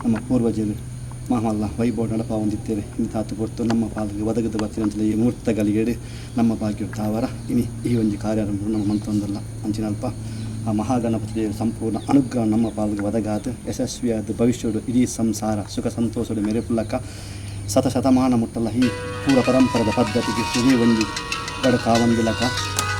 ನಮ್ಮ ಪೂರ್ವಜರು ಮಹಮಲ್ಲ ವೈಭವ ನಡಪಾವೊಂದಿತ್ತೇವೆ. ಇಂತಾತು ಪೊರ್ತು ನಮ್ಮ ಪಾಲ್ಗೆ ಒದಗದ ಬತ್ತಿನಂಚಿನ ಈ ಮೂರ್ತಗಳಿಗೆ ನಮ್ಮ ಭಾಗ್ಯ ತಾವರ ಇನಿ ಈ ಒಂಜಿ ಕಾರ್ಯಾರಂಭ ನಮ್ಮ ಮಂತೊಂದಲ್ಲ. ಅಂಚಿನಲ್ಪ ಆ ಮಹಾಗಣಪತಿ ದೇವರ ಸಂಪೂರ್ಣ ಅನುಗ್ರಹ ನಮ್ಮ ಪಾಲ್ಗೆ ಒದಗಾದ ಯಶಸ್ವಿಯಾದ ಭವಿಷ್ಯಡು ಇಡೀ ಸಂಸಾರ ಸುಖ ಸಂತೋಷಡು ಮೆರೆಪುಲ್ಲಕ ಶತಶತಮಾನ ಮುಟ್ಟಲ್ಲ ಈ ಪೂರ್ವ ಪರಂಪರದ ಪದ್ಧತಿಗೆ ಇದೇ ಒಂಜಿ ಬಡಕಾವಂದಿಲಕ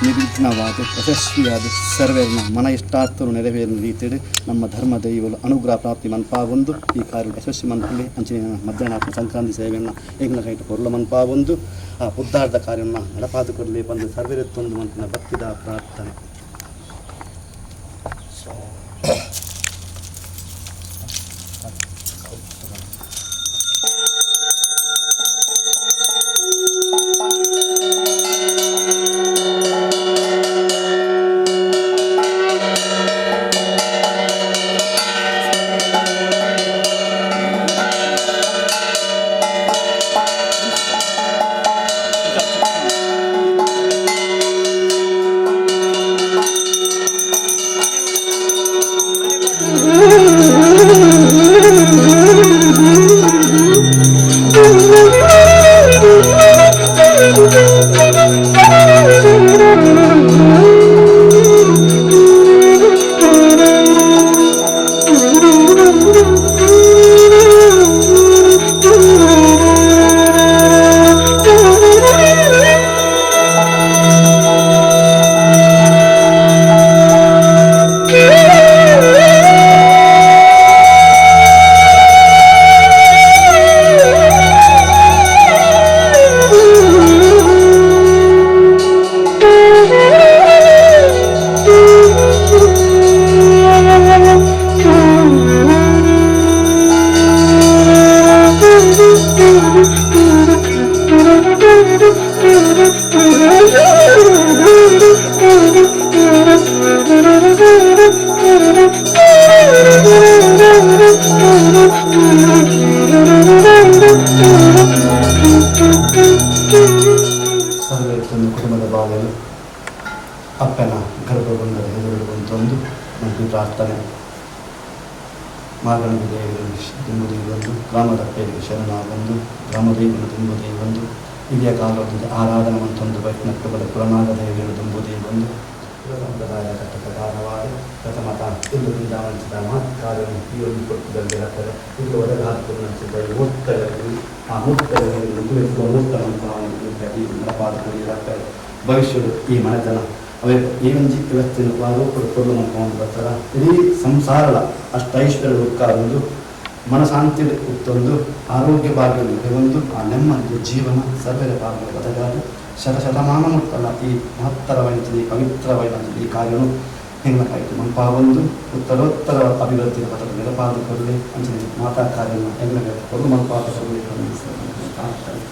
ನಿರ್ವಿಘ್ನವಾದ ಯಶಸ್ವಿಯಾದ ಸರ್ವೇರ್ನ ಮನ ಇಷ್ಟಾರ್ಥರು ನೆರವೇರಿನ ರೀತಿಯಲ್ಲಿ ನಮ್ಮ ಧರ್ಮ ದೈವಲು ಅನುಗ್ರಹ ಪ್ರಾಪ್ತಿ ಮನ್ಪಾವೊಂದು ಈ ಕಾರ್ಯ ಯಶಸ್ವಿ ಮನ್ಪಲ್ಲಿ ಅಂಚಿನ ಮಧ್ಯಾಹ್ನ ಸಂಕ್ರಾಂತಿ ಸೇವೆಯನ್ನು ಎಂಗ್ಲ ಕೈಟ ಪೊರ್ಲ ಮನ್ಪಾವೊಂದು ಆ ಬುದ್ಧಾರ್ಧ ಕಾರ್ಯವನ್ನು ನಡಪಾದು ಕೊಡಲಿ ಬಂದು ಸರ್ವೇರತ್ತೊಂದು ಮಂತಿನ ಭಕ್ತಿದ ಪ್ರಾರ್ಥನೆ. ಸರ್ವೇತೊಂದು ಕುಟುಂಬದ ಬಾಲೆಲು ಅಪ್ಪನ ಗರ್ಭಗುಂಡದ ಎದುರು ಬಂತೊಂದು ಮತ್ತು ಪ್ರಾರ್ಥನೆ ಮಾಗಣದ ದೇವರು ತುಂಬುದೇ ಒಂದು ಗ್ರಾಮದ ಅಪ್ಪೆಗೆ ಶರಣ ಬಂದು ಗ್ರಾಮದೇವನ ತುಂಬುದೇ ಒಂದು ಹಿರಿಯ ಕಾಲದಲ್ಲಿ ಆರಾಧನೆ ಮಂತೊಂದು ಬೈಕ್ನ ಕುಟುಂಬದ ಪುರಾಣದ ದೇವಿಯನ್ನು ತುಂಬುದೇ ಒಂದು ಸಂಪ್ರದಾಯ ಕಟ್ಟ ಪ್ರಕಾರವಾದ ಪ್ರಥಮತ ಇಂದು ಬಿಂದಾವಂಚಿತ ಮಹತ್ ಕಾರ್ಯವನ್ನು ಈ ಒಂದು ಕೊಟ್ಟದಲ್ಲಿ ಹೇಳ್ತಾರೆ. ಇದು ಒದಗಾತು ನಡೆಸಿದ ಈ ಮೂರ್ತಗಳಲ್ಲಿ ಆ ಮೂರ್ತಗಳಲ್ಲಿ ಮೂರ್ತ ಮಂತ್ರವನ್ನು ಭವಿಷ್ಯದ ಈ ಮನೆತನ ಅವೇ ಈ ಒಂಜಿ ಇವತ್ತಿನ ವಾರೂಪದ ಕೊಡಲು ಮಂತ್ರವನ್ನು ಬರ್ತಾರ ಇಡೀ ಸಂಸಾರದ ಅಷ್ಟೈಶ್ವರ್ಯ ಉಕ್ಕಾರೊಂದು ಮನಶಾಂತಿ ಉತ್ತೊಂದು ಆರೋಗ್ಯ ಭಾಗ್ಯ ಒಂದು ಆ ನೆಮ್ಮದಿಯ ಜೀವನ ಸರ್ವರ ಭಾಗ್ಯ ಬದಲಾದ ಶತಶತಮಾನ ಮುಟ್ಟಲ್ಲ ಈ ಮಹತ್ತರವಾದ ಪವಿತ್ರವಾದ ಈ ಕಾರ್ಯನು ಹೆಂಗಕಾಯಿತು ಮಂಪಾವೊಂದು ಉತ್ತರೋತ್ತರ ಅಭಿವೃದ್ಧಿಯ ಪಥದ ನೆರಪಾದ ಕೊರಲೆ ಅಂಚಿನ ಮಾತಾ ಕಾರ್ಯವನ್ನು ಹೆಂಗಕಾಯಿತು ಕೊರಲು ಮಂಪಾದ ಕೊರಲೆ ಪ್ರಾರ್ಥನೆ.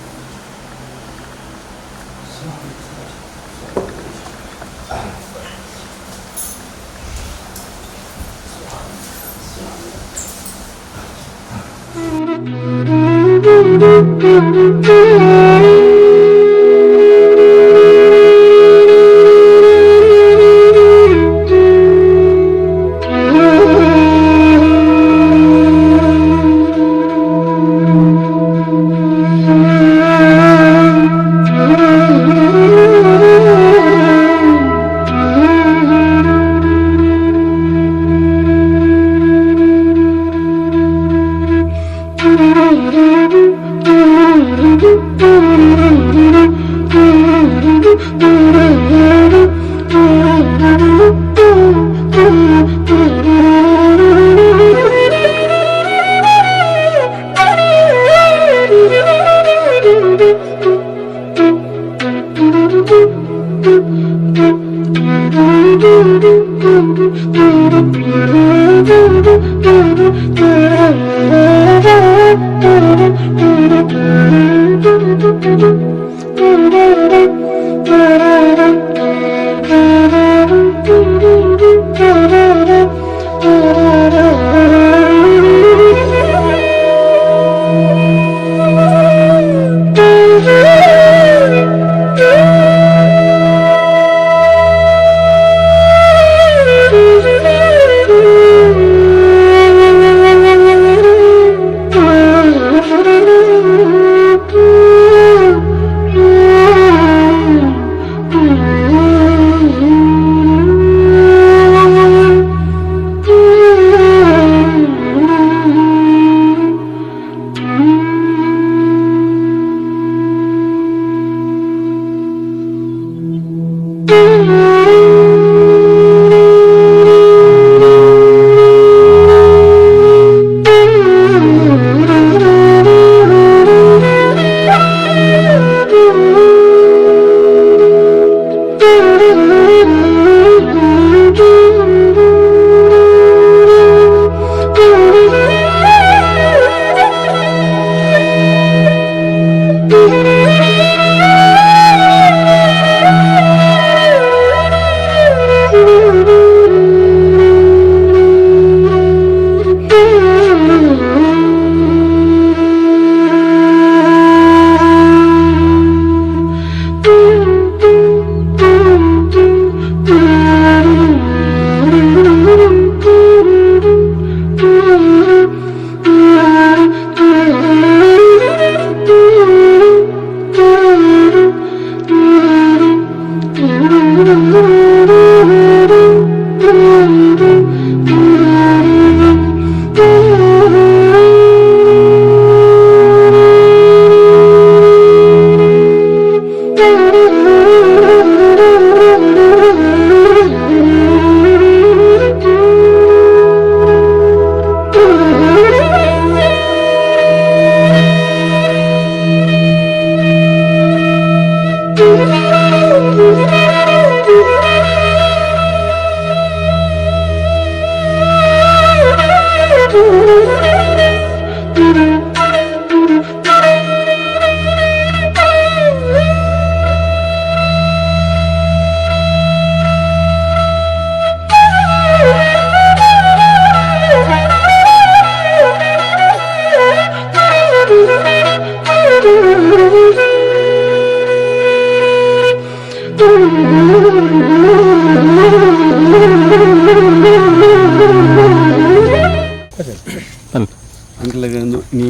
ಇನಿ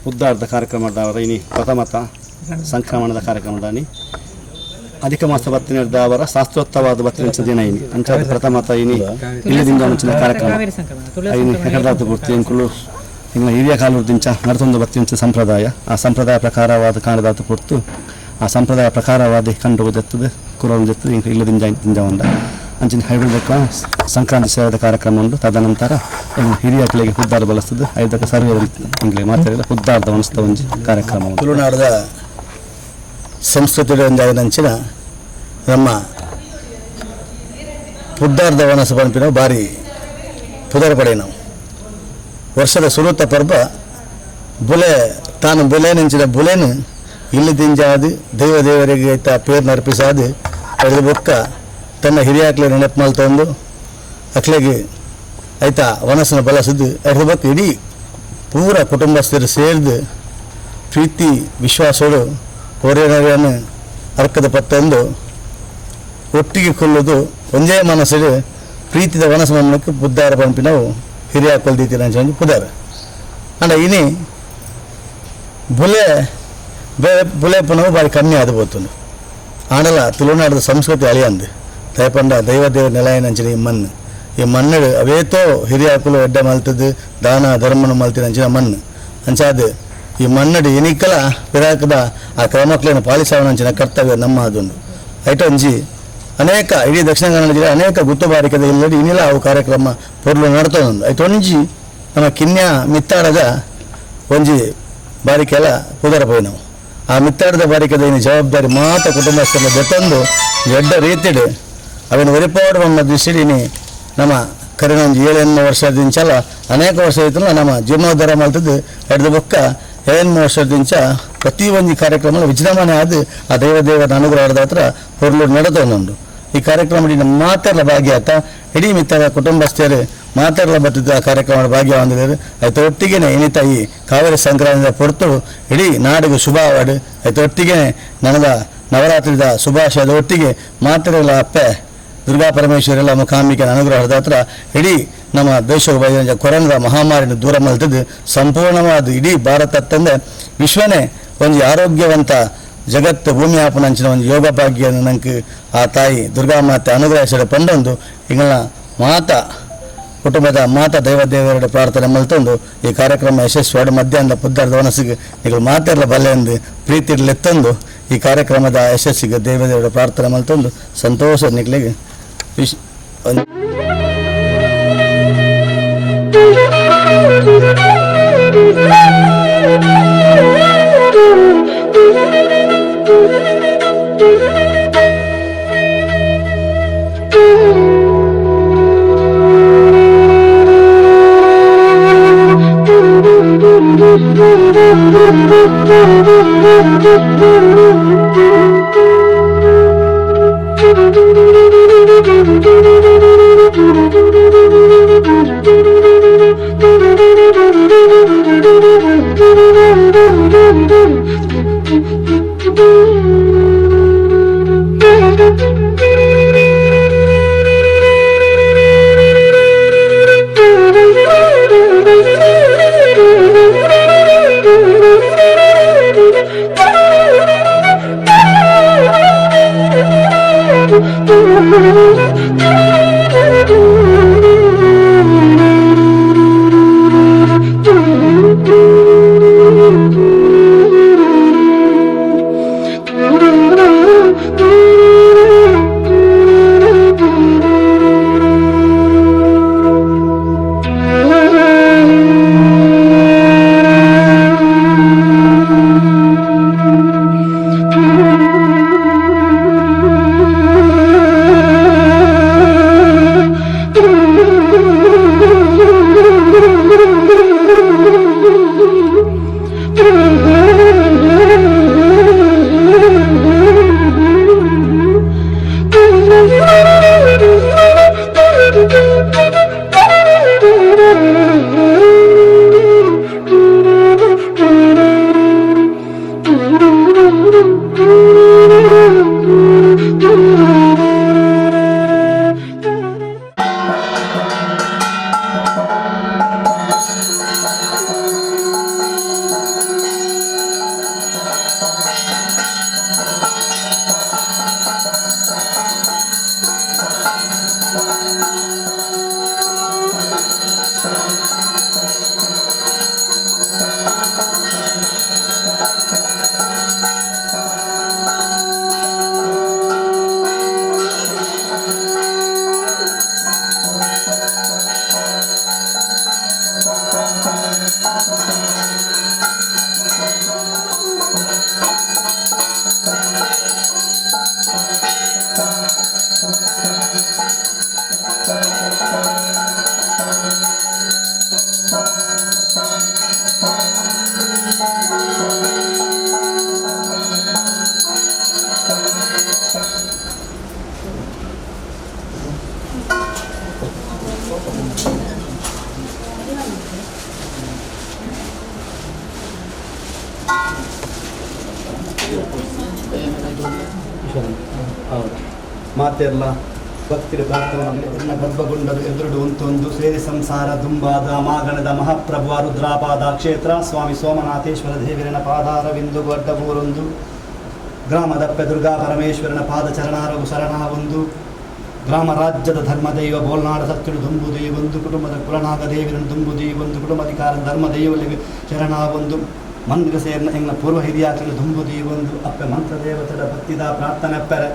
ಉದ್ದಾರದ ಕಾರ್ಯಕ್ರಮ ಇನಿ ಪ್ರಥಮತ ಸಂಕ್ರಮಣದ ಕಾರ್ಯಕ್ರಮ ಅಧಿಕ ಮಾಸ ಬತ್ತಿನ ಶಾಸ್ತ್ರೋಕ್ತವಾದ ಬತ್ತಿನ ದಿನ ಇನಿ ಅಂಚಾದ ಪ್ರಥಮತ ಇನಿ ಇಲ್ಲದಿಂದ ಅಂಚಿನ ಕಾರ್ಯಕ್ರಮ ಇನಿ ಹೆಕರ್ದಾತು ಪೂರ್ತಿ ಎಂಕುಲು ಇಂಗ್ಲ ಹಿರಿಯ ಕಾಲದಿಂಚ ನಡತೊಂದು ಬತ್ತಿನ ಸಂಪ್ರದಾಯ ಆ ಸಂಪ್ರದಾಯ ಪ್ರಕಾರವಾದ ಕಾಣದಾತು ಪೊರ್ತು ಆ ಸಂಪ್ರದಾಯ ಪ್ರಕಾರವಾದ ಕಂಡು ಜತ್ತದ ಕುರವು ಜತ್ತದ ಇಂಕ ಇಲ್ಲದಿಂದ ದಿಂಜ ಅಂಚಿನ ಹೈಬ್ರಿಡ್ ಸಂಕ್ರಾಂತಿ ಸೇವಾದ ಕಾರ್ಯಕ್ರಮ ಉಂಟು. ತದನಂತರ ಹಿರಿಯ ಹುದ್ದಾರ ಬಳಸ್ತದೆ ಐದಕ್ಕೆ ಸರ್ವೆ ಇಂಗ್ಲೆ ಮಾತಾಡಿದ ಹುದ್ದಾರದ ವನಸ್ತ ಒಂಜಿ ಕಾರ್ಯಕ್ರಮ. ತುಳುನಾಡದ ಸಂಸ್ಕೃತಿ ಒಂಜಾಯಿನಂಚಿನ ನಮ್ಮ ಹುದ್ದಾರದ ವನಸ ಪನ್ಪಿನ ಬಾರಿ ಪುದರ್ ಪಡೆಯಿನವು. ವರ್ಷದ ಸುರುತ ಪರ್ಬ ಬುಲೆ ತಾನು ಬುಲೆ ನೆಂಚಿನ ಬುಲೆನು ಇಲ್ಲಿ ದಿಂಜಾದು ದೈವ ದೇವರಿಗೆ ಐತ ಪೇರ್ನ ಅರ್ಪಿಸಾದು ಅದ್ರ ಬೊಕ್ಕ ತನ್ನ ಹಿರಿಯಾಕ್ಲೆ ನೆನಪು ಮಲ್ತೊಂದು ಅಕ್ಲೆಗೆ ಆಯ್ತಾ ವನಸ್ಸನ ಬಳಸಿದ್ದು ಅದ್ರ ಬೊಕ್ಕ ಇಡೀ ಪೂರ ಕುಟುಂಬಸ್ಥರು ಸೇರಿದು ಪ್ರೀತಿ ವಿಶ್ವಾಸೋಡು ಹೊರೆನರೆಯನ್ನು ಅರ್ಕದ ಪತ್ತೊಂದು ಒಟ್ಟಿಗೆ ಕೊಲ್ಲೋದು ಒಂದೇ ಮನಸ್ಸಿಗೆ ಪ್ರೀತಿದ ವನಸ್ಸು ಮನ್ನಕ್ಕೆ ಬುದ್ಧಾರ ಪಂಪಿನವು ಹಿರಿಯ ಕೊಲ್ದೀತಿನ ಅಂಚ ಪುದಾರ. ಅಂಡ ಇನಿ ಬುಲೆ ಬುಲೆ ಪುನವು ಭಾರಿ ಕಮ್ಮಿ ಆದ ಪೋತುಂಡು. ಆಂಡಲ ತುಳುನಾಡದ ಸಂಸ್ಕೃತಿ ಅಳಿಯಂದು ದಯಪಂಡ ದೈವ ದೇವ ನೆಲಯನಂಚಿನ ಈ ಮಣ್ಣು ಈ ಮಣ್ಣು ಅವೇತೋ ಹಿರಿಯಾಕುಲು ಎಡ್ಡೆ ಮಲ್ತದ್ದು ದಾನ ಧರ್ಮನ ಮಲ್ತಿನಂಚಿನ ಮಣ್ಣು ಅಂಚಾದ ಈ ಮಣ್ಣಡು ಎನಿಕಲ ಪಿರಾಕದ ಆ ಕ್ರಮಕ್ಲೇನು ಪಾಲಿಸವನಂಚಿನ ಕರ್ತವ್ಯ ನಮ್ಮ ಅದೊಂದು. ಐಟೊಂಜಿ ಅನೇಕ ಇಡೀ ದಕ್ಷಿಣ ಕನ್ನಡ ಜಿಲ್ಲೆ ಅನೇಕ ಗುತ್ತುಬಾರಿಕೆದ ಇಲ್ಲಡಿ ಇನ್ನಿಲ್ಲ ಅವು ಕಾರ್ಯಕ್ರಮ ಪೊರ್ಲು ನಡ್ತೊಂದು. ಐಟೊಂಜಿ ನಮ್ಮ ಕಿನ್ಯಾ ಮಿತ್ತಾಡದ ಒಂಜಿ ಬಾರಿಕೆಲ್ಲ ಪುದರ ಪೋಯಿನವು. ಆ ಮಿತ್ತಾಡದ ಬಾರಿಕೆದ ಇನ್ನು ಜವಾಬ್ದಾರಿ ಮಾತ ಕುಟುಂಬಸ್ಥರ ದೆತ್ತೊಂದು ಎಡ್ಡ ರೀತಿಡು ಅವನ ಒರಿಪಾಡು ನಮ್ಮ ದೃಷ್ಟಿನಿ ನಮ್ಮ ಕರಿನ ಒಂಜಿ 7-8 ವರ್ಷದಿಂಚಲ ಅನೇಕ ವರ್ಷ ಐತಲ್ಲ ನಮ್ಮ ಜೀರ್ಣೋದ್ಧಾರ ಮಲ್ತದ್ದು ಎಡ್ದು ಬೊಕ್ಕ 7-8 ವರ್ಷದಿಂಚ ಪ್ರತಿ ಒಂಜಿ ಕಾರ್ಯಕ್ರಮ ವಿಜೃಂಭಣೆ ಆದ ಆ ದೈವ ದೇವರ ಅನುಗ್ರಹದ ಹತ್ರ ಪೊರ್ಲು ನಡತೊಂದುಂಡು. ಈ ಕಾರ್ಯಕ್ರಮ ನಮ್ಮ ಮಾತೆಲ್ಲ ಭಾಗ್ಯ ಆತ ಇಡೀ ಮಿತ್ತದ ಕುಟುಂಬಸ್ಥರು ಮಾತೆಲ್ಲ ಬತ್ತಿದ್ದು ಆ ಕಾರ್ಯಕ್ರಮದ ಭಾಗ್ಯ ಹೊಂದಿದ್ದಾರೆ. ಆಯ್ತು ಒಟ್ಟಿಗೆನೆ ಏನಿತ ಈ ಕಾವೇರಿ ಸಂಕ್ರಾಂತಿಯ ಪೊರ್ತು ಇಡೀ ನಾಡಿಗೆ ಶುಭ ಆವಾಡು. ಆಯ್ತು ಒಟ್ಟಿಗೆ ನನದ ನವರಾತ್ರಿದ ಶುಭಾಶಯದ ಒಟ್ಟಿಗೆ ಮಾತೆಲ್ಲ ಅಪ್ಪೆ ದುರ್ಗಾ ಪರಮೇಶ್ವರೆಲ್ಲ ಮುಖಾಂಬಿಕೆನ ಅನುಗ್ರಹದ ಹತ್ರ ಇಡೀ ನಮ್ಮ ದೇಶ ಕೊರೋನಾದ ಮಹಾಮಾರಿನ ದೂರ ಮಲ್ತದ್ದು ಸಂಪೂರ್ಣವಾದ ಇಡೀ ಭಾರತ ತಂದೆ ವಿಶ್ವನೇ ಒಂದು ಆರೋಗ್ಯವಂತ ಜಗತ್ತು ಭೂಮಿ ಆಪನಂಚಿನ ಒಂದು ಯೋಗ ಭಾಗ್ಯ ನಂಗೆ ಆ ತಾಯಿ ದುರ್ಗಾ ಮಾತೆ ಅನುಗ್ರಹಿಸಿದ ಪಂಡೊಂದು ಇಂಗಳ ಮಾತಾ ಕುಟುಂಬದ ಮಾತಾ ದೈವ ದೇವರ ಪ್ರಾರ್ಥನೆ ಮಲ್ತೊಂದು ಈ ಕಾರ್ಯಕ್ರಮ ಯಶಸ್ವಿ ಮಧ್ಯಾಹ್ನದ ಪುದ್ದಾರದ ಮನಸ್ಸಿಗೆ ನೀವು ಮಾತೆಲ್ಲ ಬಲ್ಲೆ ಎಂದು ಪ್ರೀತಿರ್ಲೆತ್ತೊಂದು ಈ ಕಾರ್ಯಕ್ರಮದ ಯಶಸ್ಸಿಗೆ ದೇವದೇವರ ಪ್ರಾರ್ಥನೆ ಮಲ್ತೊಂದು ಸಂತೋಷ ನಿಗ್ಲಿಗೆ ವಿಶ್ Thank you. ಮಾತೆರ್ಲ ಭಕ್ತಿರ ಪ್ರಾರ್ಥನೆ ಗರ್ಭಗುಂಡರು ಎದುರುಡು ಉಂತೊಂದು ಸೇರಿ ಸಂಸಾರ ದುಂಬಾದ ಮಾಗಣದ ಮಹಾಪ್ರಭು ರುದ್ರಾಪಾದ ಕ್ಷೇತ್ರ ಸ್ವಾಮಿ ಸೋಮನಾಥೇಶ್ವರ ದೇವರನ ಪಾದಾರವಿಂದು ಗಡ್ಡಬೂರೊಂದು ಗ್ರಾಮದಪ್ಪೆ ದುರ್ಗಾ ಪರಮೇಶ್ವರನ ಪಾದ ಚರಣಾರಗು ಶರಣಾವೊಂದು ಗ್ರಾಮ ರಾಜ್ಯದ ಧರ್ಮದೈವ ಬೋಲ್ನಾಡ ಸತ್ಯಡು ದುಂಬುದಿ ಒಂದು ಕುಟುಂಬದ ಕುಲನಾಗ ದೇವರನ್ನು ದುಂಬುದಿ ಒಂದು ಕುಟುಂಬಾಧಿಕಾರ ಧರ್ಮದೈವಲಿಗೆ ಶರಣಾವೊಂದು ಮಂದಿರ ಸೇರಿನ ಎಂಗ್ನ ಪೂರ್ವ ಹಿರಿಯಾಕಲು ದುಂಬುದಿ ಒಂದು ಅಪ್ಪೆ ಮಂತ್ರದೇವತೆಯ ಭಕ್ತಿದ ಪ್ರಾರ್ಥನೆ ಅಪ್ಪರೆ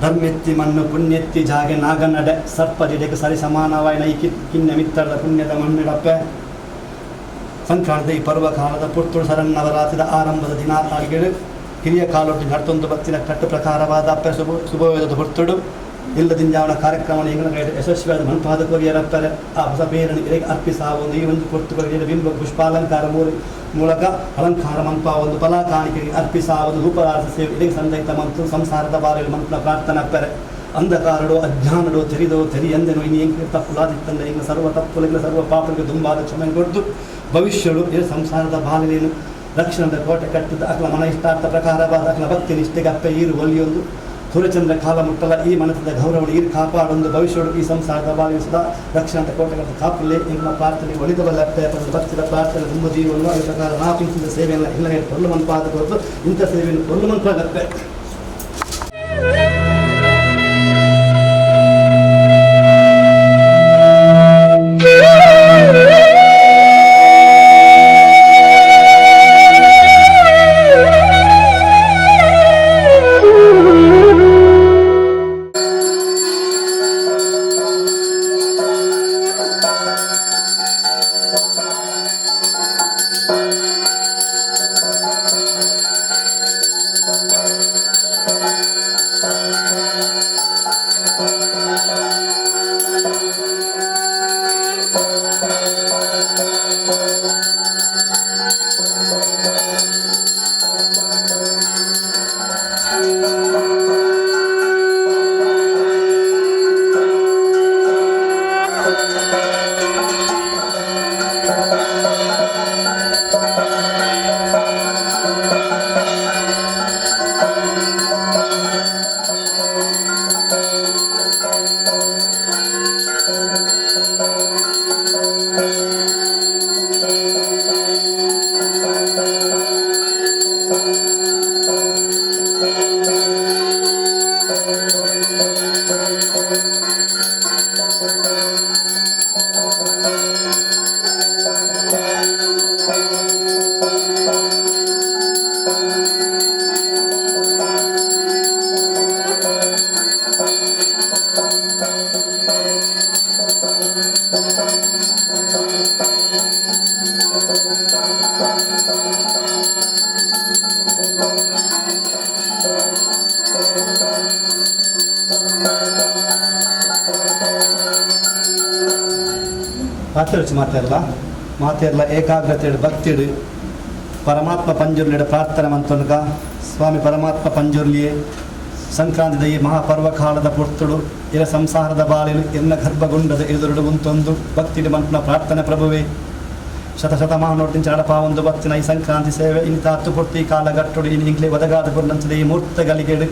ಧರ್ಮೆತ್ತಿ ಮಣ್ಣು ಪುಣ್ಯೆತ್ತಿ ಜಾಗೆ ನಾಗನಡೆ ಸರ್ಪ ಜಿಡೆಗೆ ಸರಿ ಸಮಾನವಾಯಿನ ಈ ಕಿನ್ಯ ಮಿತ್ತರದ ಪುಣ್ಯದ ಮಣ್ಣಿಡಪ್ಪೆ ಸಂಕ್ರಾಂತಿ ಪರ್ವಕಾಲದ ಪುರ್ತುಳು ಶರನ್ನವರಾತ್ರಿದ ಆರಂಭದ ದಿನ ತಾಳ್ಗೆಳು ಹಿರಿಯ ಕಾಲೊಟ್ಟು ನಡ್ತೊಂದು ಬತ್ತಿನ ಕಟ್ಟು ಪ್ರಕಾರವಾದ ಅಪ್ಪೆ ಶುಭವೇದ ಹೊರ್ತುಡು ಇಲ್ಲದಿಂಜಾವನ ಕಾರ್ಯಕ್ರಮವನ್ನು ಎಂಗಳ ಯಶಸ್ವಿಯಾದ ಮನ್ಪಾದ ಕೊರಿಯರಪ್ಪರೆ ಆ ಹೊಸ ಪೇರನ್ನು ಇರೆಗೆ ಅರ್ಪಿಸಾವೊಂದು ಈ ಒಂದು ಪೊರ್ತು ಕೊರಿಯರ ಬಿಂಬ ಪುಷ್ಪಾಲಂಕಾರ ಮೂಲಕ ಅಲಂಕಾರ ಮನ್ಪ ಒಂದು ಫಲ ಕಾಣಿಕೆಗೆ ಅರ್ಪಿಸಾವೊಂದು ರೂಪರಾರ್ಥ ಸೇವೆ ಇರೆಗೆ ಸಂದಹಿತ ಮಂತು ಸಂಸಾರದ ಬಾರಿಯಲ್ಲಿ ಮಂತ್ರ ಪ್ರಾರ್ಥನೆ ಅಪ್ಪರೆ ಅಂಧಕಾರಡು ಅಜ್ಞಾನಡು ತೆರಿದೋ ತೆರಿಯಂದೆನು ಇನ್ನು ಎಂಗೆ ತಪ್ಪುಲಾದಿತ್ತಂದರೆ ಇಂಗ ಸರ್ವ ತಪ್ಪುಲಿಗೆ ಸರ್ವ ಪಾಪರಿಗೆ ದುಂಬಾದ ಕ್ಷಮೆ ಕೊಡ್ದು ಭವಿಷ್ಯಡು ಈ ಸಂಸಾರದ ಬಾಲಿನೇನು ರಕ್ಷಣದ ಕೋಟೆ ಕಟ್ಟಿದ ಅಕಲ ಮನ ಇಷ್ಟಾರ್ಥ ಪ್ರಕಾರವಾದ ಅಕಲ ಭಕ್ತಿ ನಿಷ್ಠೆಗೆ ಅಪ್ಪೆ ಈರು ಒಲಿಯೊಂದು ಸೂರ್ಯಚಂದ್ರ ಕಾಲ ಮುಟ್ಟಲ ಈ ಮನಸ್ಸದ ಗೌರವ ಈರು ಕಾಪಾಡೊಂದು ಭವಿಷ್ಯಡು ಈ ಸಂಸಾರದ ಬಾಲಿನ ಸದಾ ರಕ್ಷಣದ ಕೋಟೆ ಕಟ್ಟಿದ ಕಾಪುಲೆ ಎಂಗಳ ಪ್ರಾರ್ಥನೆ ಒಲಿದವಲ್ಲ ಅಪ್ಪೆ ಭಕ್ತಿರ ಪ್ರಾರ್ಥನೆ ತುಂಬ ಜೀವನ ಈ ಪ್ರಕಾರ ನಾಪಿಂದ ಸೇವೆಯನ್ನು ಇಲ್ಲ ಕೊಲ್ಲು ಮನ್ಪಾದ ಕೊರತು ಇಂಥ ಸೇವೆಯನ್ನು ಕೊಲ್ಲು ಮನ್ಪಾಗತ್ತೆ. ಪಾತೆರೊಚ್ಚಿ ಮಾತೆರ್ಲ ಮಾತೆರ್ಲ ಏಕಾಗ್ರತೆಡ್ ಭಕ್ತಿಡ್ ಪರಮಾತ್ಮ ಪಂಜುರ್ಲಿಡ ಪ್ರಾರ್ಥನೆ ಮಂತೊನ್ಕ. ಸ್ವಾಮಿ ಪರಮಾತ್ಮ ಪಂಜುರ್ಲಿಯೇ, ಸಂಕ್ರಾಂತಿದ ಈ ಮಹಾಪರ್ವಕಾಲದ ಪೊರ್ತುಡು ಇರ ಸಂಸಾರದ ಬಾಲಿಲು ಎನ್ನ ಗರ್ಭಗುಂಡದ ಎದುರುಡು ಉಂತೊಂದು ಭಕ್ತಿಡ್ ಮಂತ್ನ ಪ್ರಾರ್ಥನೆ ಪ್ರಭುವೇ, ಶತಶತಮಾನೋಟಿಂಚ ನಡಪಾವೊಂದು ಬತ್ತಿನ ಈ ಸಂಕ್ರಾಂತಿ ಸೇವೆ ಇನಿತಾತ್ತು ಪೊರ್ತಿ ಕಾಲಗಟ್ಟುಡು ಇನಿ ಇಂಕ್ಲೆ ಒದಗಾದ ಪುರ್ನಂಚದ ಈ ಮೂರ್ತ ಗಲಿಗೆಡು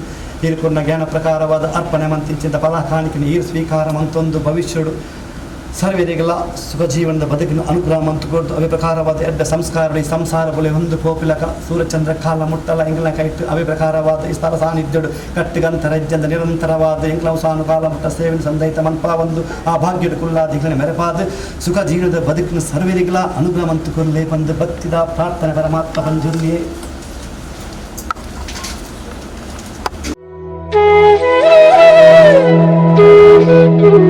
ಈರ್ಕೊನ್ನ ಜ್ಞಾನ ಪ್ರಕಾರವಾದ ಅರ್ಪಣೆ ಮಂತಿಂಚಿಂತ ಫಲಕಾಣಿಕೆನ ಈರ್ ಸ್ವೀಕಾರ ಮಂತೊಂದು ಭವಿಷ್ಯಡು ಸರ್ವರಿಗೆಲ್ಲ ಸುಖ ಜೀವನದ ಬದುಕಿನ ಅನುಗ್ರಹ ಮಂತು ಕೊರ್ದು ಅವೇ ಪ್ರಕಾರವಾದ ಎಡ್ಡ ಸಂಸ್ಕಾರ ಈ ಸಂಸಾರ ಬೊಲೆ ಒಂದು ಕೋಪಿಲಕ ಸೂರ್ಯಚಂದ್ರ ಕಾಲ ಮುಟ್ಟಲ ಎಂಗ್ಲ ಕೈಟ್ಟು ಅವೇ ಪ್ರಕಾರವಾದ ಈ ಸ್ಥಳ ಸಾನ್ನಿಧ್ಯಡು ಕಟ್ಟಿಗಂತರ ಹೆಜ್ಜಂದ ನಿರಂತರವಾದ ಎಂಗ್ಲವು ಸಾನು ಕಾಲ ಮುಟ್ಟ ಸೇವಿನ ಸಂದಯಿತ ಮನ್ಪಾವಂದು ಆ ಭಾಗ್ಯಡು ಕುಲ್ಲಾದಿಗಳನ್ನ ಮೆರಪಾದ ಸುಖ ಜೀವನದ ಬದುಕಿನ ಸರ್ವರಿಗೆಲ್ಲ ಅನುಗ್ರಹ ಮಂತು ಕೊರ್ಲೆ ಬಂದು ಭಕ್ತಿದ ಪ್ರಾರ್ಥನೆ ಪರಮಾತ್ಮ ಪಂಜುರ್ಲಿಯೇ. Thank you.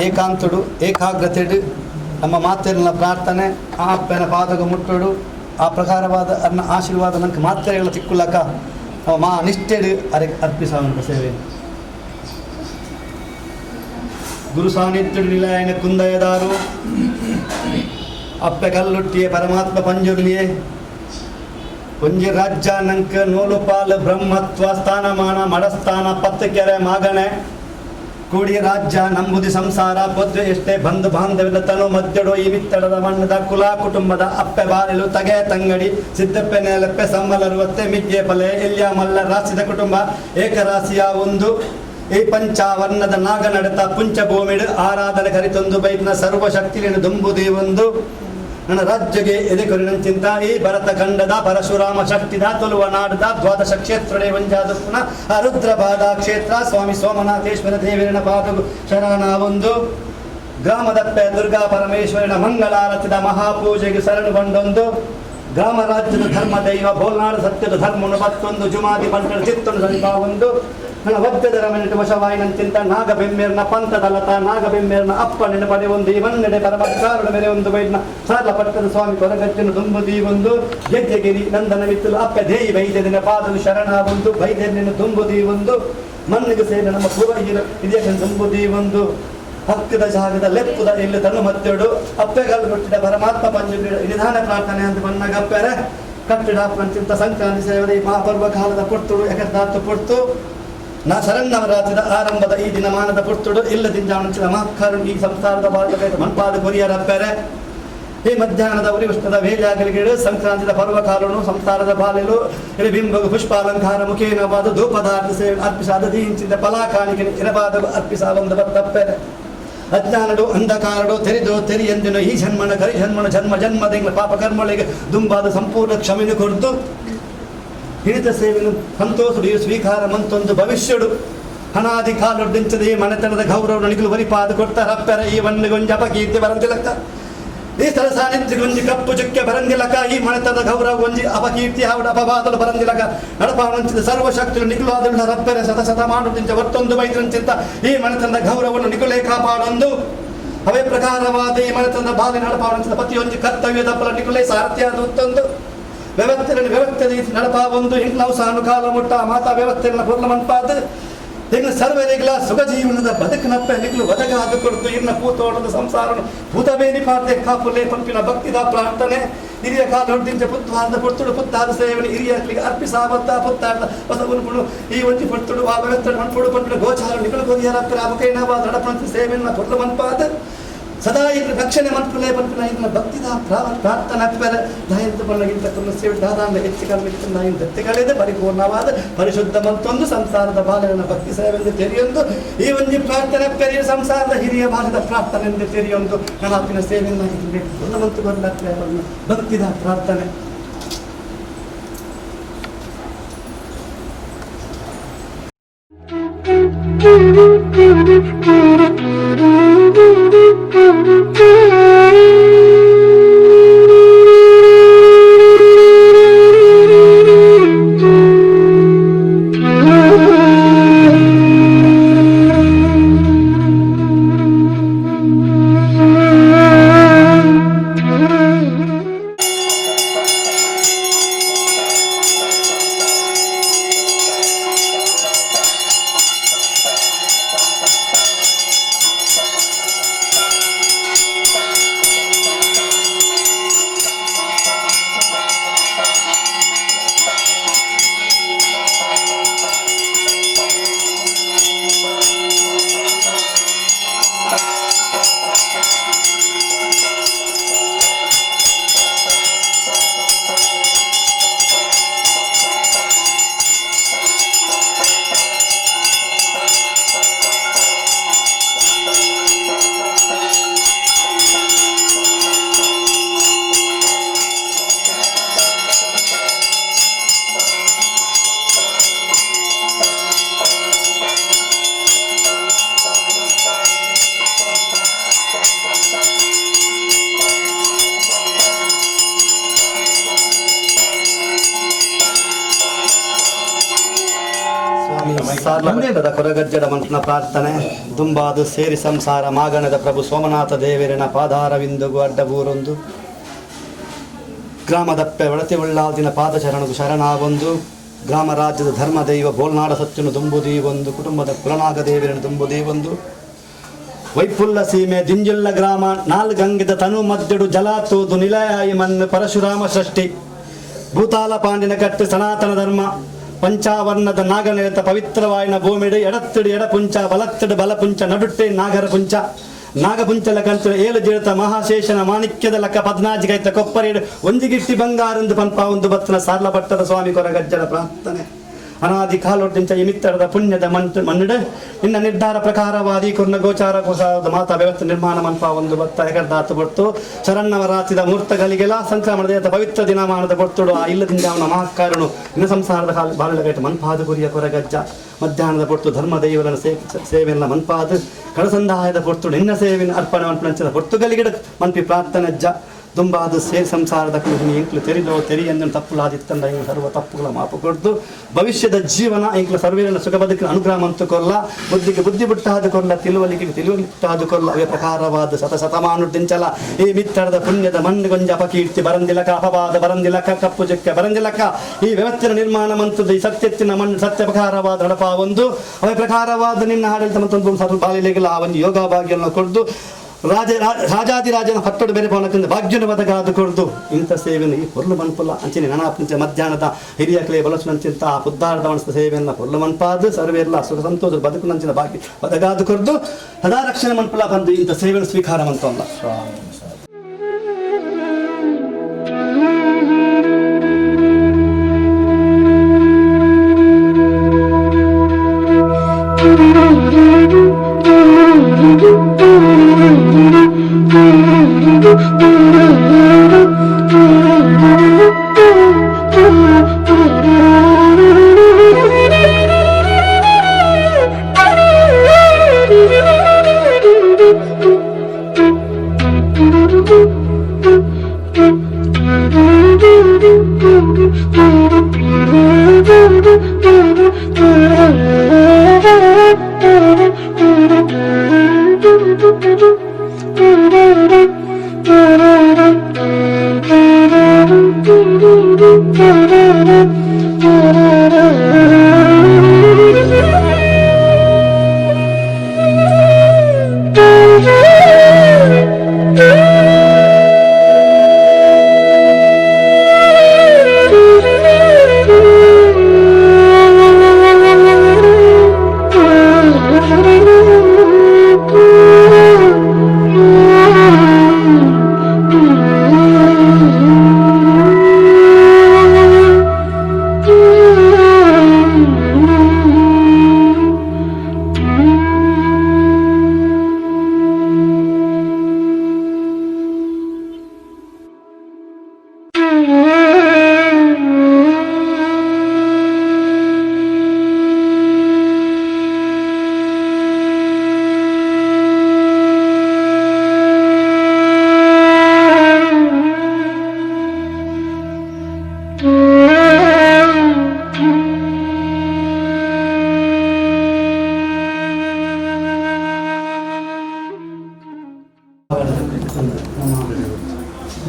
ಏಕಾಂತಡು ಏಕಾಗ್ರತೆಡು ನಮ್ಮ ಮಾತೆಲ್ಲ ಪ್ರಾರ್ಥನೆ ಆ ಅಪ್ಪನ ಪಾದಗ ಮುಟ್ಟೋಡು ಆ ಪ್ರಕಾರವಾದ ಅನ್ನ ಆಶೀರ್ವಾದ ನಂಗೆ ಮಾತ್ರೆಗಳ ತಿಕ್ಕುಲಕ ನಮ್ಮ ಮಾ ನಿಷ್ಠೆಡು ಅರೆ ಅರ್ಪಿಸಾವನ ಸೇವೆ. ಗುರು ಸಾನ್ನಿಧ್ಯಡು ನಿಲಯನ ಕುಂದಯದಾರು ಅಪ್ಪೆ ಕಲ್ಲುಟ್ಟಿಯೇ ಪರಮಾತ್ಮ ಪಂಜುರ್ಲಿಯೇ ಒಂಜಿ ರಾಜ್ಯ ನಂಕ ನೂಲುಪಾಲು ಬ್ರಹ್ಮತ್ವ ಸ್ಥಾನಮಾನ ಮಡಸ್ಥಾನ ಪತ್ತಕೆರೆ ಮಾಗಣೆ ಕೂಡಿ ರಾಜ್ಯ ನಂಬುದಿ ಸಂಸಾರ ಪೊದ್ವೆ ಎಷ್ಟೇ ಬಂಧು ಬಾಂಧವ್ಯದ ತನು ಮಧ್ಯಡು ಈ ಮಿತ್ತಡದ ಮಣ್ಣದ ಕುಲ ಕುಟುಂಬದ ಅಪ್ಪೆ ಬಾರಿಲು ತಗೆ ತಂಗಡಿ ಸಿದ್ದಪ್ಪೆ ನೇಲಪ್ಪೆ ಸಮ್ಮಲರುವತ್ತೆ ಮಿಗ್ಗೆ ಫಲೆ ಎಲ್ಯ ಮಲ್ಲ ರಾಸಿದ ಕುಟುಂಬ ಏಕರಾಶಿಯ ಒಂದು ಈ ಪಂಚಾವರ್ಣದ ನಾಗ ನಡೆತ ಪುಂಚ ಭೂಮಿಡು ಆರಾಧನೆ ಕರಿತೊಂದು ಬೈದ್ನ ಸರ್ವಶಕ್ತಿಯನ್ನು ದುಂಬುದಿ ಒಂದು ನನ್ನ ರಾಜ್ಯಗೆ ಎದೆ ಕೊರಿನಂಚಿಂತ ಈ ಭರತ ಖಂಡದ ಪರಶುರಾಮ ಶಕ್ತಿದ ತುಲುವ ನಾಡದ ದ್ವಾದಶ ಕ್ಷೇತ್ರಡೆ ವಂಜಾದ ರುದ್ರಪಾದ ಕ್ಷೇತ್ರ ಸ್ವಾಮಿ ಸೋಮನಾಥೇಶ್ವರ ದೇವರನ ಪಾದ ಶರಣ ಒಂದು ಗ್ರಾಮದಪ್ಪೆ ದುರ್ಗಾ ಪರಮೇಶ್ವರನ ಮಂಗಳಾರತಿದ ಮಹಾಪೂಜೆಗೆ ಶರಣು ಬಂಡೊಂದು ಗ್ರಾಮ ರಾಜ್ಯದ ಧರ್ಮ ದೈವ ಬೋಲ್ನಾಡು ಸತ್ಯದ ಧರ್ಮನು ಮತ್ತೊಂದು ಜುಮಾದಿ ಬಂಟನ ಚಿತ್ತನು ಸರಿಪ ಒಂದು ನನ್ನ ವದ್ಯದ ರಮನಿಟ್ಟು ವಶವಾಯಿನಂಚಿಂತ ನಾಗಬೆಮ್ಮೇರ್ನ ಪಂಥದ ಲತ ನಾಗಬೆಮ್ಮೇರ್ನ ಅಪ್ಪ ನೆನಪಡೆ ಒಂದು ಈ ಮನ್ನಡೆ ಪರಮಕಾರಣ ಮೇರೆ ಒಂದು ಬೈಡ್ನ ಸಾಲ ಪಟ್ಟದ ಸ್ವಾಮಿ ಕೊರಗಜ್ಜನ ತುಂಬುದಿ ಒಂದು ಗೆಜ್ಜೆಗಿರಿ ನಂದನ ಮಿತ್ತಲು ಅಪ್ಪ ದೇಯಿ ಬೈದ್ಯದಿನ ಪಾದವು ಶರಣ ಒಂದು ಬೈದ್ಯನ ತುಂಬುದಿ ಒಂದು ಮಣ್ಣಿಗೆ ಸೇರಿ ನಮ್ಮ ಪೂರ್ವ ಇದಕ್ಕೆ ತುಂಬುದಿ ಒಂದು ಹಕ್ಕದ ಜಾಗದ ಲೆಪ್ಪುದ ಇಲ್ಲಿ ತನು ಮತ್ತೆಡು ಅಪ್ಪೆಗಲ್ಲು ಹುಟ್ಟಿದ ಪರಮಾತ್ಮ ಪಂಚ ನಿಧಾನ ಪ್ರಾರ್ಥನೆ ಅಂತ ಬಂದಾಗ ಅಪ್ಪೆರೆ ಕಟ್ಟಡ ಪಂಚಿಂತ ಸಂಕ್ರಾಂತಿ ಸೇವದ ಈ ಮಹಾಪರ್ವ ಕಾಲದ ಪೊರ್ತುಡು ಎಕರ್ದಾರ್ಥ ಪೊರ್ತು ನಾ ಶರನ್ನವರಾತ್ರಿದ ಆರಂಭದ ಈ ದಿನಮಾನದ ಪೊರ್ತುಡು ಇಲ್ಲದಿಂಜಾಣುಂಚಿನ ಮಹಾಕಾರು ಈ ಸಂಸಾರದ ಬಾಳದ ಮಣ್ಪಾದ ಕೊರಿಯರಪ್ಪೆರೆ ಈ ಮಧ್ಯಾಹ್ನದ ಉರಿವೃಷ್ಟದ ವೇಲಾಗಲಿಗಿಡು ಸಂಕ್ರಾಂತಿದ ಪರ್ವಕಾಲನು ಸಂಸಾರದ ಬಾಲೆಲು ಬಿಂಬಗು ಪುಷ್ಪಾಲಂಕಾರ ಮುಖೇನವಾದ ಧೂಪದಾರ್ಥ ಸೇವೆ ಅರ್ಪಿಸಾದ ದೀಂಚಿದ ಫಲಾಕಾಣಿಕೆ ಇರಬಾದ ಅರ್ಪಿಸ ಒಂದು ಬತ್ತಪ್ಪೆರೆ ಅಜ್ಞಾನಡು ಅಂಧಕಾರಡು ತೆರಿದು ತೆರಿಯಂದಿನ ಈ ಜನ್ಮನ ಕರಿ ಜನ್ಮನ ಜನ್ಮ ಜನ್ಮದ ಪಾಪ ಕರ್ಮಗಳಿಗೆ ದುಂಬಾದ ಸಂಪೂರ್ಣ ಕ್ಷಮೆನು ಕೊಡ್ದು ಹಿಡಿತ ಸೇವೆನು ಸಂತೋಷಡು ಈ ಸ್ವೀಕಾರ ಮಂತೊಂದು ಭವಿಷ್ಯಡು ಅನಾದಿ ಕಾಲೊಡ್ಡಿಂಚದ ಈ ಮನೆತನದ ಗೌರವ ನಿಗಲು ಬರಿಪಾದ ಕೊಡ್ತಾರಪ್ಪೆರ ಈ ವಣ್ಣಗೊಂಜ ಅಪಕೀರ್ತಿ ಬರಂತಿಲಕ್ಕ ಈ ಸ್ಥಳ ಸಾನ್ನಿಧ್ಯಗೊಂಜಿ ಕಪ್ಪು ಚುಕ್ಕೆ ಬರಂದಿಲಕ ಈ ಮನೆತನದ ಗೌರವ ಒಂಜಿ ಅಪಕೀರ್ತಿ ಹಾವಡ ಅಪವಾದಲು ಬರಂದಿಲಕ ನಡಪಾವನಂಚಿದ ಸರ್ವಶಕ್ತಿಲು ನಿಗುಲು ಆದಳು ರಪ್ಪೆರೆ ಶತ ಶತಮಾನುದಿಂಚ ಒತ್ತೊಂದು ಬೈದ್ರಂಚಿಂತ ಈ ಮನೆತನದ ಗೌರವವನ್ನು ನಿಗುಲೇ ಕಾಪಾಡೊಂದು ಅವೇ ಪ್ರಕಾರವಾದ ಈ ಮನೆತನದ ಬಾಲಿ ನಡಪಾವನಂಚಿದ ಪ್ರತಿಯೊಂದು ಕರ್ತವ್ಯದ ಫಲ ನಿಗುಲೇ ಸಾರಥ್ಯಾದ ಒತ್ತೊಂದು ವ್ಯವಸ್ಥೆಯನ್ನು ವ್ಯವಸ್ಥೆ ನಡಪಾವೊಂದು ಇಂಗ್ಲವು ಸಾನು ಕಾಲ ಮುಟ್ಟ ಮಾತಾ ವ್ಯವಸ್ಥೆಯನ್ನು ಪೂರ್ಣ ಮನ್ಪಾದ ಎಂಗ್ಲ ಸರ್ವರಿಗ್ಲ ಸುಖ ಜೀವನದ ಬದುಕಿನಪ್ಪ ನಿಗ್ಲು ಒದಗಾದ ಕೊಡ್ತು ಇನ್ನ ಪೂತೋಟದ ಸಂಸಾರನು ಭೂತಬೇನಿ ಪಾರ್ದೆ ಕಾಪುಲೆ ಪಂಪಿನ ಭಕ್ತಿದ ಪ್ರಾರ್ಥನೆ ಹಿರಿಯ ಕಾಲ ಹೊಡ್ದಿಂಚ ಪುತ್ವಾರದ ಪುರ್ತುಡು ಪುತ್ತಾದ ಸೇವನೆ ಹಿರಿಯರಿಗೆ ಅರ್ಪಿಸಾವತ್ತ ಪುತ್ತಾರದ ಹೊಸ ಉನ್ಪುಡು ಈ ಒಂಜಿ ಪುರ್ತುಡು ಆ ವ್ಯವಸ್ಥೆ ಮನ್ಪುಡು ಪಂಪಿನ ಗೋಚಾರ ನಿಗುಲು ಕೊರಿಯರ ಪ್ರಾಮಕೇನವಾದ ನಡಪಂತ ಸೇವೆಯನ್ನು ಪೊರ್ಲು ಮನ್ಪಾದ ಸದಾ ಇದ್ರ ರಕ್ಷಣೆ ಮನ್ಪುಲೆ ಪಂಪಿನ ಇದ್ರ ಭಕ್ತಿದ ಪ್ರಾರ್ಥನೆ ಅಪ್ಪೆರೆ ದಾಯಂತ ಬಣ್ಣಗಿಂತ ಸೇವೆ ದಾದಾಂಡ ಹೆಚ್ಚು ಕರ್ಮಕ್ಕೆ ನಾಯಿನ ದತ್ತಿಗಳಿದೆ ಪರಿಪೂರ್ಣವಾದ ಪರಿಶುದ್ಧ ಮಂತೊಂದು ಸಂಸಾರದ ಬಾಲನ ಭಕ್ತಿ ಸೇವೆಂದು ತೆರೆಯೊಂದು ಈ ಒಂಜಿ ಪ್ರಾರ್ಥನೆ ಪೆರಿಯ ಸಂಸಾರದ ಹಿರಿಯ ಬಾಲದ ಪ್ರಾರ್ಥನೆ ಎಂದು ತೆರೆಯೊಂದು ನಳಾಪಿನ ಸೇವೆಯನ್ನು ಮಂತು ಬಂದ ಭಕ್ತಿದ ಪ್ರಾರ್ಥನೆ. ಸಾರ್ಲದ ಕೊರಗಜ್ಜಡ ಮಂತ್ನ ಪ್ರಾರ್ಥನೆ ದುಂಬಾದು ಸೇರಿ ಸಂಸಾರ ಮಾಗಣದ ಪ್ರಭು ಸೋಮನಾಥ ದೇವರಿನ ಪಾದಾರವಿಂದುಗು ಅಡ್ಡಬೂರೊಂದು ಗ್ರಾಮದಪ್ಪೆ ಒಳತಿ ಉಳ್ಳಾಲ್ದಿನ ಪಾದಚರಣಗು ಶರಣಾವೊಂದು ಗ್ರಾಮ ರಾಜ್ಯದ ಧರ್ಮದೈವ ಬೋಲ್ನಾಡ ಸತ್ಯನು ದುಂಬುದೀ ಒಂದು ಕುಟುಂಬದ ಕುಲನಾಗ ದೇವರನ್ನು ದುಂಬುದೀ ಒಂದು ವೈಪುಲ್ಲ ಸೀಮೆ ದಿಂಜುಲ್ಲ ಗ್ರಾಮ ನಾಲ್ಗಂಗಿದ ತನು ಮದ್ದೆಡು ಜಲ ತೂದು ನಿಲಯಾಯಿ ಮಣ್ಣು ಪರಶುರಾಮ ಸೃಷ್ಟಿ ಭೂತಾಲ ಪಾಂಡಿನ ಕಟ್ಟು ಸನಾತನ ಧರ್ಮ ಪಂಚಾವರ್ಣದ ನಾಗನೆಲೆತ ಪವಿತ್ರವಾಯಿನ ಭೂಮಿಡು ಎಡತ್ತಿಡು ಎಡಪುಂಚ ಬಲತ್ತಿಡು ಬಲಪುಂಚ ನಡುಟ್ಟೆ ನಾಗರ ಪುಂಚ ನಾಗಪುಂಚಲ ಕಂತು ಏಳು ಜೀಳಿತ ಮಹಾಶೇಷನ ಮಾಣಿಕ್ಯದ ಲಕ್ಕ ಪದ್ನಾಜಿ ಕೈತ ಕೊಪ್ಪರೇಡು ಒಂಜಿಗಿಟ್ಟಿ ಬಂಗಾರಂದು ಪಂಪ ಒಂದು ಬತ್ತನ ಸಾರ್ಲ ಭಟ್ಟದ ಸ್ವಾಮಿ ಕೊರಗಜ್ಜನ ಪ್ರಾರ್ಥನೆ ಅನಾದಿ ಕಾಲೊಡ್ಡಿಂಚ ಇಮಿತ್ತರದ ಪುಣ್ಯದ ಮಂಟ್ ಮನ್ನಿಡು ನಿನ್ನ ನಿರ್ಧಾರ ಪ್ರಕಾರವಾದಿ ಕುರ್ನ ಗೋಚಾರ ಕುಸಾರದ ಮಾತಾ ವ್ಯವಸ್ಥೆ ನಿರ್ಮಾಣ ಮನ್ಪ ಒಂದು ಬತ್ತ ಹೆಗರ್ದಾತು ಬೊಟ್ಟು ಶರಣ್ಣವರಾತಿದ ಮೂರ್ತಗಳಿಗೆಲ್ಲ ಸಂಕ್ರಮಣದ ಪವಿತ್ರ ದಿನಮಾನದ ಬೊರ್ತುಡು ಆ ಇಲ್ಲದಿಂದ ಅವನ ಮಹಾಕಾರನು ನಿನ್ನ ಸಂಸಾರದ ಕಾಲ ಬಾಳಗೈಟ ಮನ್ಪಾದ ಗುರಿಯ ಕೊರಗಜ್ಜ ಮಧ್ಯಾಹ್ನದ ಪೊರ್ತು ಧರ್ಮ ದೈವನ ಸೇವೆಲ್ಲ ಮನ್ಪಾದ ಕಳಸಂದಾಯದ ಪೊರ್ತು ನಿನ್ನ ಸೇವಿನ ಅರ್ಪಣೆ ಮನ್ಪಂಚದ ಪೊರ್ತುಗಲಿಗಿಡ ಮನ್ಪಿ ಪ್ರಾರ್ಥನಜ್ಜ ದುಂಬಾದ ಸೇರ್ ಸಂಸಾರದ ಕುಳಿತು ಎಂಕ್ಲು ತೆರಿದೋ ತೆರಿಯಂದನು ತಪ್ಪುಲಾದಿತ್ತಂದ ಎಂಗ್ಲು ಸರ್ವ ತಪ್ಪುಗಳ ಮಾಪು ಕೊಡ್ದು ಭವಿಷ್ಯದ ಜೀವನ ಎಂಕ್ಲು ಸರ್ವೇರನ ಸುಖ ಬದುಕಿನ ಅನುಗ್ರಹ ಮಂತು ಕೊಲ್ಲ ಬುದ್ಧಿಗೆ ಬುದ್ಧಿ ಬಿಟ್ಟಾದ ಕೊಲ್ಲ ತಿಳುವಳಿಕೆಗೆ ತಿಳುವಳಿಕೆ ಕೊಲ್ಲ ಅವೇ ಪ್ರಕಾರವಾದ ಶತ ಶತಮಾನುಡ್ಡಿಂಚಲ ಈ ಮಿತ್ತರದ ಪುಣ್ಯದ ಮಣ್ಣು ಗೊಂಜ ಅಪಕೀರ್ತಿ ಬರಂದಿಲಕ ಅಪವಾದ ಬರಂದಿಲಕ ಕಪ್ಪು ಜಕ್ಕೆ ಬರಂದಿಲಕ ಈ ವ್ಯವಸ್ಥೆಯ ನಿರ್ಮಾಣ ಮಂತದ್ದು ಈ ಸತ್ಯತ್ತಿನ ಮಣ್ಣು ಸತ್ಯ ಪ್ರಕಾರವಾದ ನಡಪ ಒಂದು ಅವೇ ಪ್ರಕಾರವಾದ ನಿನ್ನ ಆಡಳಿತ ಮತ್ತೊಂದು ಸರ್ವ ಬಾಲಿಲೆಗಳ ಆ ಒಂದು ಯೋಗ ಭಾಗ್ಯವನ್ನು ಕೊಡ್ದು ರಾಜ ರಾಜಾದಿರಾಜನ ಪಟ್ಟಡು ಬೇರೆ ಪವನಕ್ಕಿಂತ ಭಾಗ್ಯನ ಬದಗಾದು ಕೊಡ್ದು ಇಂಥ ಸೇವೆಯನ್ನು ಈ ಪೊರ್ಲು ಮನ್ಪುಲ್ಲ ಅಂಚಿನ ನನಪಂಚ ಮಧ್ಯಾಹ್ನದ ಹಿರಿಯ ಕ್ಲೇ ಬಲಸುನಂಚಿಂತ ಆ ಪುದ್ದಾರದ ಮನಸ್ಸ ಸೇವೆಯನ್ನು ಪೊರ್ಲು ಮನ್ಪಾದು ಸರ್ವೆಲ್ಲ ಸುಖ ಸಂತೋಷ ಬದುಕುನಂಚಿನ ಭಾಗ್ಯ ಬದಗಾದು ಕೊಡ್ದು ಸದಾ ರಕ್ಷಣೆ ಮನ್ಪುಲ್ಲ ಬಂದು ಇಂಥ ಸೇವೆಯನ್ನು ಸ್ವೀಕಾರ ಮಂತಲ್ಲ.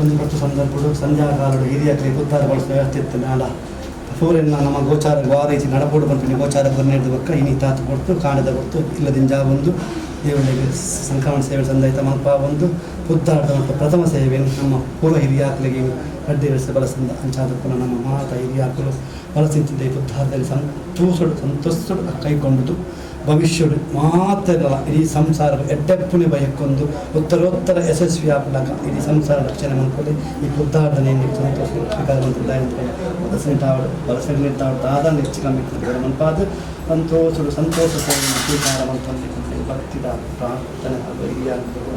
ಒಂದು ಪಟ್ಟು ಸಂದರ್ಭಗಳು ಸಂಧ್ಯಾಕಾಲಡು ಹಿರಿಯಕ್ಲೆ ಪುತ್ತಾರ ಬಳಸುವ ವ್ಯವಸ್ಥೆ ಇತ್ತು. ನಾಡ ಪೂರೆನ್ನ ನಮ್ಮ ಗೋಚಾರ ವಾರೀತಿ ನಡಪೋಡು ಬಂತು ಗೋಚಾರ ಬರ್ನೇದು ಬಕ್ಕ ಇನಿ ತಾತು ಕೊಡ್ತು ಕಾಣದ ಕೊಡ್ತು ಇಲ್ಲದಿಂದ ಒಂದು ದೇವರಿಗೆ ಸಂಕ್ರಮಣ ಸೇವೆ ಸಂದಾಯಿತ ಮಲ್ಪ ಒಂದು ಪುತ್ತಾರದ ಮತ್ತು ಪ್ರಥಮ ಸೇವೆ ನಮ್ಮ ಪೂರ್ವ ಹಿರಿಯಾಕ್ಲಿಗೆ ಅಡ್ಡಿ ರಸ ಬಲಸಂದ ಅಂಚಾದ ಪುನಃ ನಮ್ಮ ಮಾತ ಹಿರಿಯಾಕಲು ಬಲಸಿಂತಿದ್ದ ಪುತ್ತಾರದಲ್ಲಿ ಸಂತೋಷಡು ಸಂತೋಷಡು ಕೈಗೊಂಡುದು ಭವಿಷ್ಯಡು ಮಾತ್ರ ಇಡೀ ಸಂಸಾರ ಎಡ್ಡೆಪ್ಪುನೆ ಬಯಕ್ಕೊಂದು ಉತ್ತರೋತ್ತರ ಯಶಸ್ವಿ ಆಗ್ಲಾಕ ಇಡೀ ಸಂಸಾರ ರಕ್ಷಣೆ ಮಾಡ್ಕೊಳ್ಳಿ ಈ ಪುತ್ತಾರ್ದನೆ ಸಂತೋಷ ಸ್ವೀಕಾರ ಬಲಸಿಂಟಾವಡು ಬಲಸಿಂಟಾವಡು ದಾದ ಹೆಚ್ಚು ಕಮ್ಮಿ ಮನ್ಪಾದು ಸಂತೋಷಡು ಸಂತೋಷ ಸ್ವೀಕಾರ ಮಂತೊಂದು ಭಕ್ತಿದ ಪ್ರಾರ್ಥನೆ ಹಾಗೂ ಹಿರಿಯಾಗ್ಬೋದು.